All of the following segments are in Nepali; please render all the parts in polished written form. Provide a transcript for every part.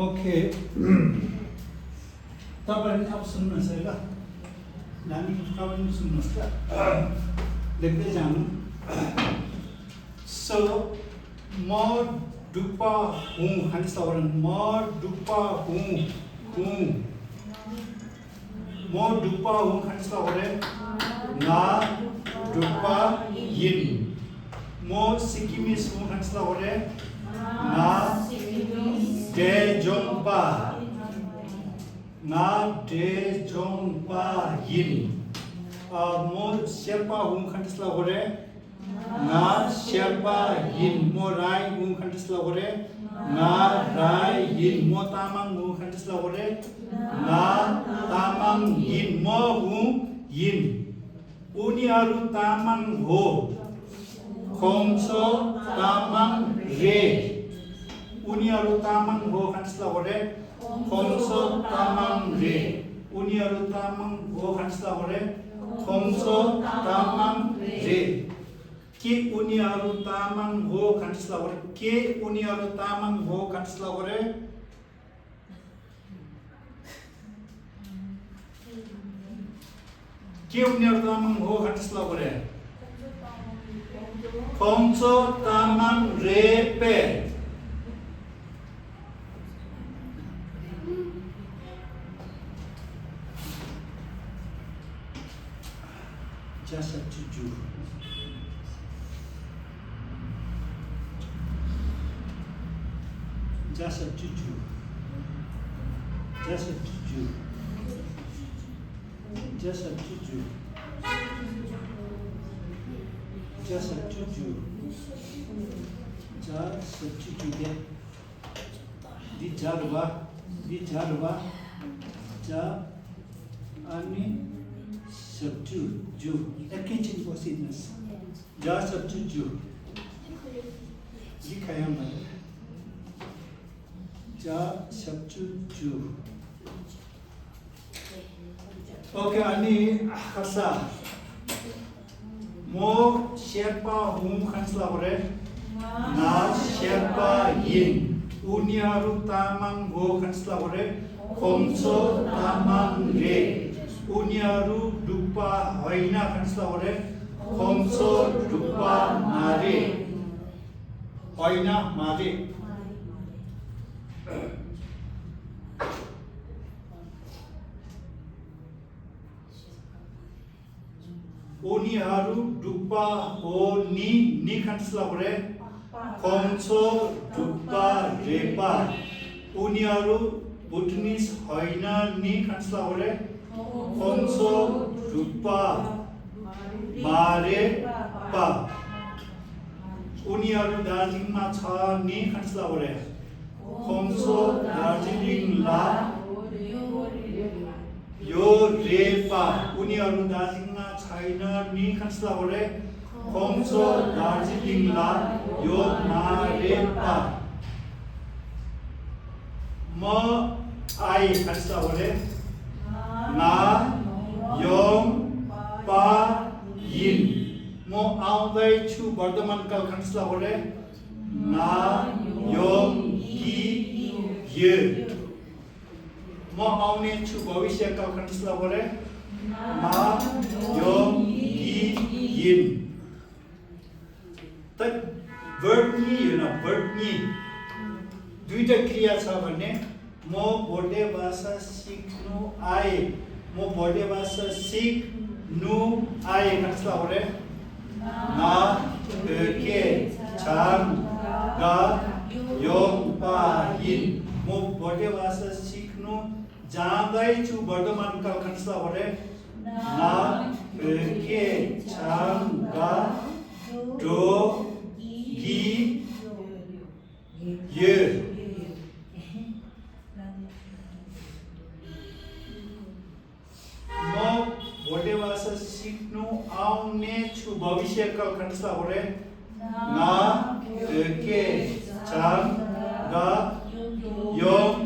ओके तपाईहरुले अब सुन्नुहोस् है ल नानी तपाईहरुले सुन्नुहोस् त लेख्दै जानु सो म डुप्पा हुँ खान्छ म डुप्पा हुँ म डुप्पा हुँ खान्छ ना डुप्पा यिन म सिक्किमिस हुँ खान्छ ना डेजोंगपा ना डेजोंगपा यिन म शेर्पा हुँ खान्छ ना शेर्पा यिन म राई हुँ खान्छ ना राई यिन म तामाङ हुँ खान्छ ना तामाङ यिन म हुँ यिन उनीहरू तामाङ हो खोम्सो तामाङ रे उनीहरू तामाङ हो खान्छ खोम्सो तामाङ रे उनीहरू तामाङ हो खान्छ खोम्सो तामाङ रे के उनीहरू तामाङ हो खान्छ के उनीहरू तामाङ हो खान्छ के उनीहरू तामाङ हो खान्छ खोम्सो तामाङ रे पे जैसा चुचू जैसा चुचू जैसा चुचू जैसा चुचू जैसा चुचू जैसा चुचू के di jarwa ja ani सबचु जु एकैछिन बसिदिनुहोस् जा सबचु जु लिखाएँ मैले जा सबचु जु ओके अनि खसा म शेर्पा हुँ खान्छ ना शेर्पा यिन उनीहरू तामाङ हो खान्छ खोम्सो तामाङ रे उनीहरू डुप्पा होइन खान्छ खोम्सो डुप्पा मारे होइन मारे उनीहरू डुप्पा हो नि खान्छ खोम्सो डुप्पा रेपा उनीहरू बुटनिस होइन नि खान्छ खोम्सो डुप्पा मारे पा उनीहरू दार्जिलिङमा छ नि खान्छ खोम्सो दार्जिलिङ ला यो रेपा उनीहरू दार्जिलिङमा छैन नि खान्छ खोम्सो दार्जिलिङ ला यो मारेपा म आए खान्छ ना योङ पा यिन म आउँदैछु वर्तमानकाल खान्छ ना योङ कि ये म आउने छु भविष्यकाल खान्छ ना योङ कि यिन त वर्ब नि दुईटा क्रिया छ भने म भोटे भाषा सिक्नु आए म भोटे भाषा सिक्नु आए खान्छ ना के छाम गा योङ पा यिन म भोटे भाषा सिक्नु जाँदैछु वर्तमानकाल खान्छ ना के छाम गा डो गी ये म भोटे भाषा सिक्नु आउने छु भविष्यकाल खान्छ ना के छाम गा योङ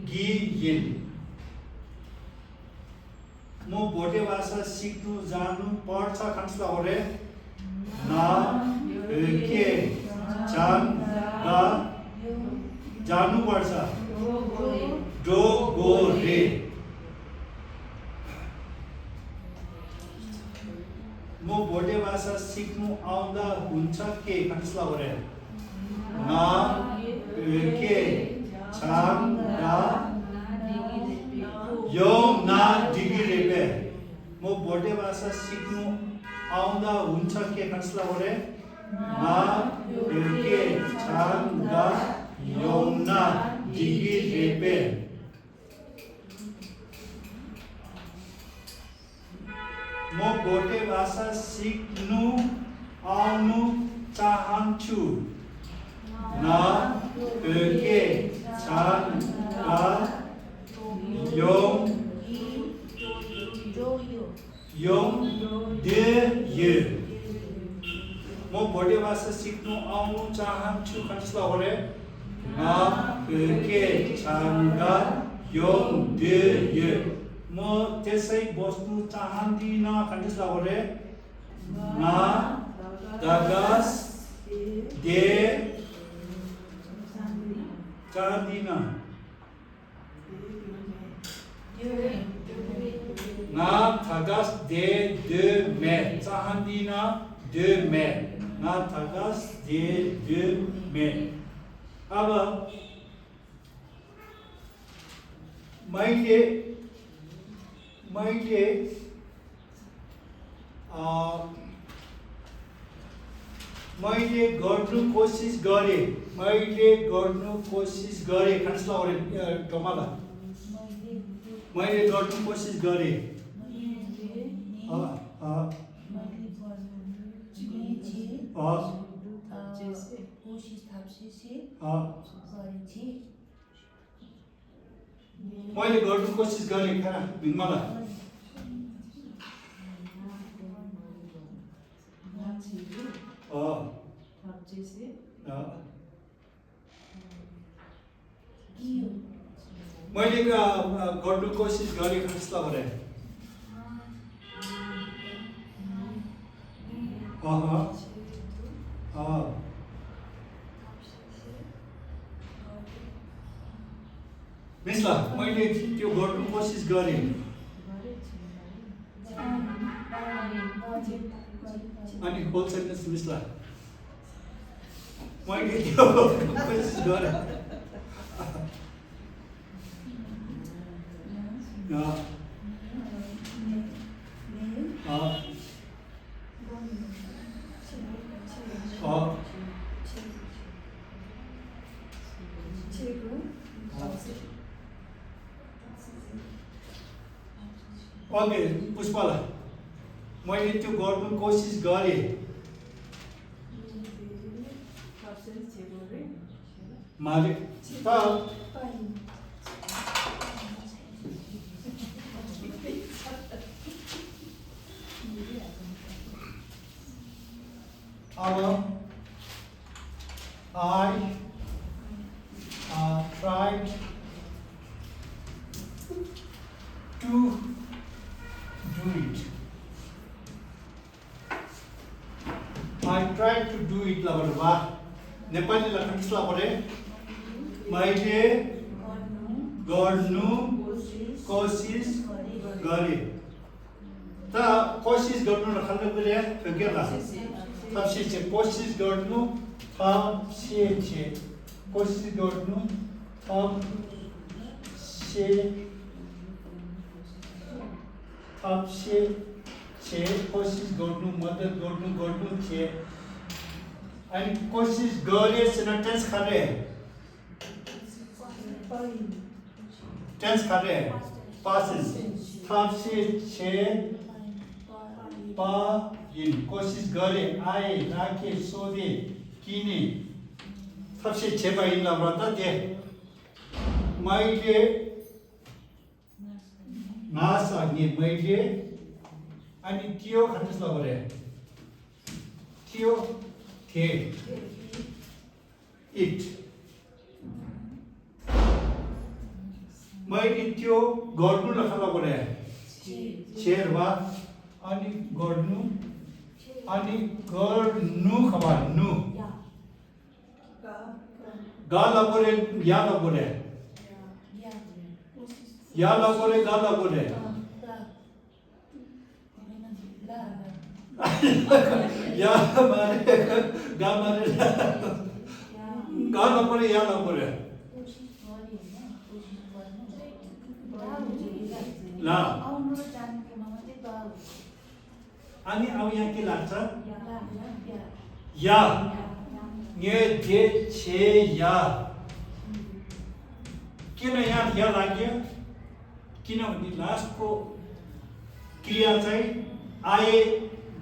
गी यिन म भोटे भाषा सिक्नु जानु पर्छ खान्छ ना के छाम गा जानु पर्छ डोगोरे म भोटे भाषा सिक्नु आउँदा हुन्छ के कन्सला गरे ना के छांगा यो ना डिगिरेबे म भोटे भाषा सिक्नु आउँदा हुन्छ के कन्सला गरे ना के छांगा यो ना डिगिरेबे म भोटे भाषा सिक्नु आउनु चाहन्छु ना के छांगा योङ दे ये म भोटे भाषा सिक्नु आउनु चाहन्छु कन्सला गरे ना के छांगा योङ दे ये म त्यसै बस्नु चाहन्दिन कन्सला गरे ना दागास दे चाहन्दिन ना थागास दे मे चाहन्दिन दे मे ना थागास दे मे अब मैले गर्नु कोसिस गरे कन्सला गरे टमाला मैले गर्नु कोसिस गरे मैले गर्नु कोसिस गरे खाना भिन्माला मैले गर्नु कोसिस गरे कन्सला गरे मिसला मैले त्यो गर्नु कोसिस गरे अनि होल सेन्टेन्स मिसला मैले त्यो कोसिस गरे ओके पुष्पाला मैले त्यो गर्नु कोसिस गरे मालिक त अब I tried to do it. I tried to do it ला नेपाली लखनसला परे मैले गर्नु कोसिस गरे त कोसिस गर्नु रखल्ले परे फकेला तब से कोसिस गर्नु तब से कोसिस गर्नु तब से कोसिस गर्नु मदद गर्नु छे अनि कोसिस गरे सेन्टेन्स खरे टेंस खरे पास्ट तब से छे पा इन कोसिस गरे आए राखे सोधे किने तब से छे पा इन लबरता दे मैले नासा नि मैले अनि त्यो खन्स लगरे त्यो थे इट मैले त्यो गर्नु लखा लगरे छेरवा अनि गर्नु खबर नु गा लगोरे या लगोरे या लगोरे गा लगोरे या मारे गा मारे गा लगोरे या लगोरे ला अनि अब यहाँ के लाग्छ या ये जे छे या किन यहाँ या लाग्यो किनभने लास्टको क्रिया चाहिँ आए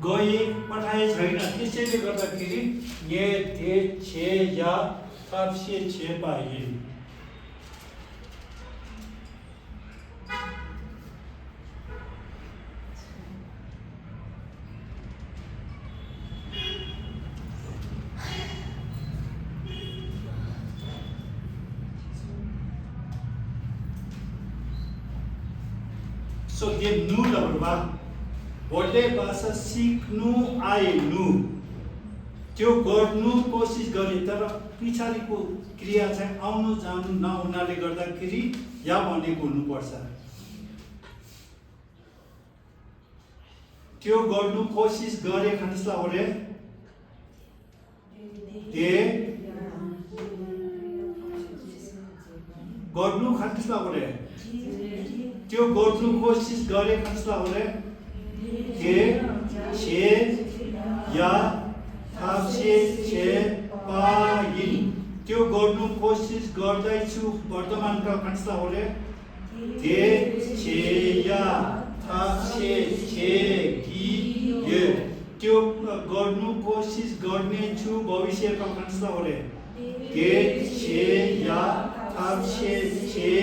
गए पठाए छैन त्यसैले गर्दाखेरि ये जे छे या थप से छे पाइए So dia nu lah berubah. Boleh bahasa सिक्नु आएनु त्यो गर्नु कोसिस गरे तर पछाडिको क्रिया चाहिँ आउनु जानु नहुनाले गर्दाखेरि या भनेको हुनुपर्छ त्यो गर्नु कोसिस गरे खण्डसला होरे दे गर्नु खण्डसला होरे त्यो गर्नु कोसिस गरे खण्डसला होरे के छे या थप से छे पाइन त्यो गर्नु कोसिस गर्दैछु वर्तमानका खण्डसला होरे के छे या थप से छे कि ये त्यो गर्नु कोसिस गर्ने छु भविष्यका खण्डसला होरे के छे या थप से छे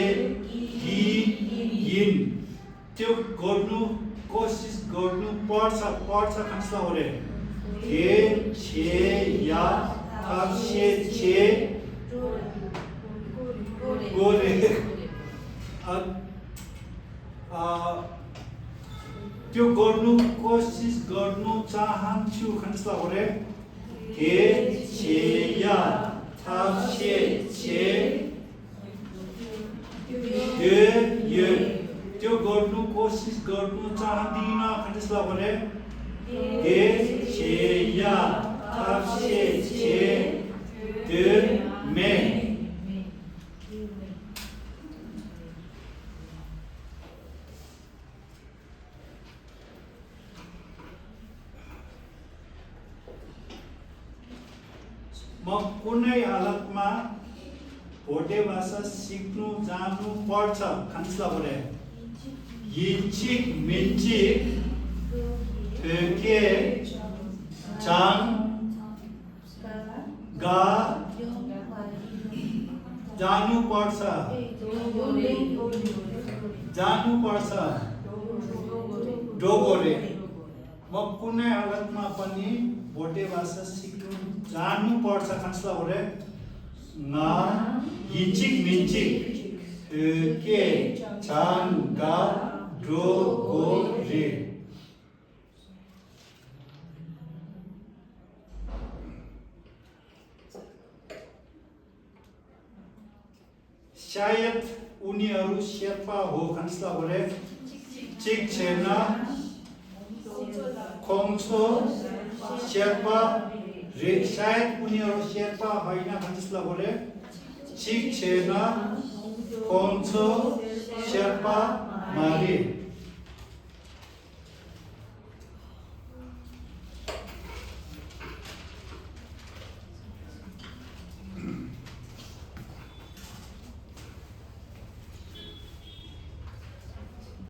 कि इन त्यो गर्नु कोसिस गर्नु पर्छ खण्डसला होरे के छे या थप से छे गोरे त्यो गर्नु कोसिस गर्नु चाहन्छु खण्डसला होरे के छे या थप से छे ये त्यो गर्नु कोसिस गर्नु चाहदिन खण्डसला होरे के छे या थप से छे में म कुनै हालतमा भोटे भाषा सिक्नु जानु पर्छ खण्डसला होरे यिचिक मिन्चिक के चाङ गा जानु पर्छ डोगोरे म कुनै हालतमा पनि भोटे भाषा सिक्नु जानु पर्छ खण्डसला होरे ना यिचिक मिन्चिक के चाङ गा डोगोरे शायद उनीहरू शेर्पा हो खण्डसला होरे चिक छेन खोङछो शेर्पा रे शायद उनीहरू शेर्पा होइन खण्डसला होरे चिक छेन खोङछो शेर्पा मारे